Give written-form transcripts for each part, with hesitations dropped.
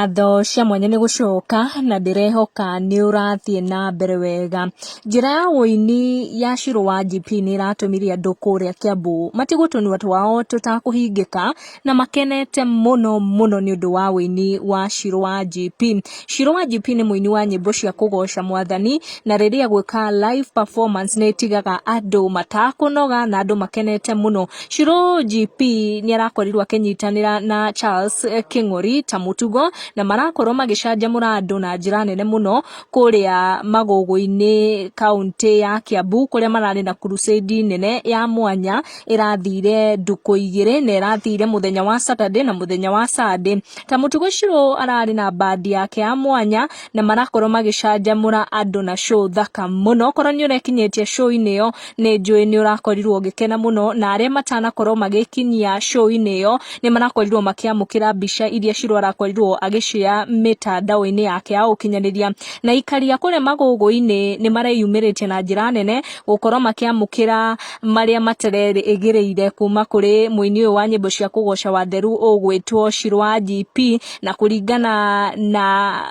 Ngatho cia mwanya nĩ gũcoka na ndĩrehoka nĩ ũrathiĩ na mbere wega. Njĩra ya ũini ya Shiro wa GP nĩ ĩratũmire andũ kũrĩa Kiambu matigwo tũnua twao tũtakũhingĩka na makenete mũno mũno nĩ ũndũ wa ũini wa Shiro wa GP. Shiro wa GP nĩ mũini wa nyĩmbo cia kũgoca mwathani na rĩrĩa egwĩka live performance nĩ ĩtigaga andũ matakũnoga na andũ makenete mũno. Shiro GP nĩ arakorirwo akĩnyitanĩra na Charles Kĩng'ori ta mũtugo na marakorwo magĩcanjamũra andũ na njĩra nene mũno kũrĩa Magũgũ-inĩ kaũntĩ ya Kiambu kũrĩa mararĩ na crusade nene ya mwanya ĩrathire ndukũ igĩrĩ na ĩrathire mũthenya wa Saturday na mũthenya wa Sunday. Ta mũtugo Shiro ararĩ na band yake ya mwanya na marakorwo magĩcanjamũra andũ na show thaka mũno. Okorwo nĩ ũrekinyĩtie show-inĩ ĩyo nĩ njũĩ nĩ ũrakorirwo ũgĩkena mũno, na arĩa matanakorwo magĩkinyia show-inĩ ĩyo nĩ marakorirwo makĩamũkĩra mbica iria Shiro arakorirwo agĩshare mĩtandao-inĩ yake ya ũkinyanĩria. Na aikari a kũrĩa Magũgũ-inĩ nĩ mareyumĩrĩtie na njĩra nene gũkorwo makĩamũkĩra marĩa materĩgĩrĩire kuma kũrĩ mũini ũyũ wa nyĩmbo cia kũgoca Watheru ũgwĩtwo Shiro wa GP, na kũringana na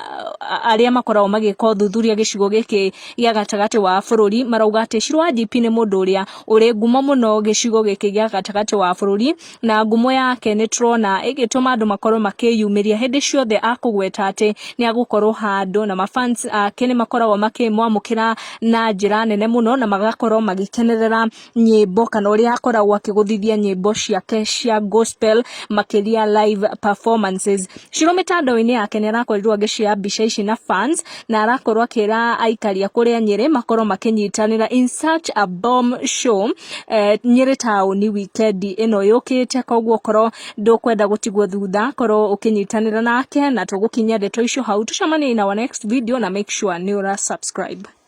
arĩa makoragwo magĩka ũthuthuria gĩcigo gĩkĩ gĩa gatagatĩ wa bũrũri marauga atĩ Shiro wa GP nĩ mũndũ ũrĩa ũrĩ ngumo mũno gĩcigo gĩkĩ gĩa gatagatĩ wa bũrũri, na ngumo yake nĩ tũrona ĩgĩtũma andũ makorwo makĩyumĩria hĩndĩ ciothe akũgweta atĩ nĩ agũkorwo handũ, na mafans ake nĩ makoragwo makĩmwamũkĩra na njĩra nene mũno na magakorwo magĩkenerera nyĩmbo kana ũrĩa akoragwo akĩgũthithia nyĩmbo ciake cia gospel makĩria live performances. Shiro mĩtandao-inĩ yake nĩ arakorirwo agĩshare mbica ici na fans na arakorwo akĩra aikari a kũrĩa Nyĩrĩ makorwo makĩnyitanĩra in such a bomb show Nyĩrĩ taũni weekend ĩno yũkĩte, koguo korwo ndũkwenda gũtigwo thutha korwo ũkĩnyitanĩra nake, na tũgũkinyia ndeto icio hau, tũcemanie in our next video na make sure nĩ ũra subscribe.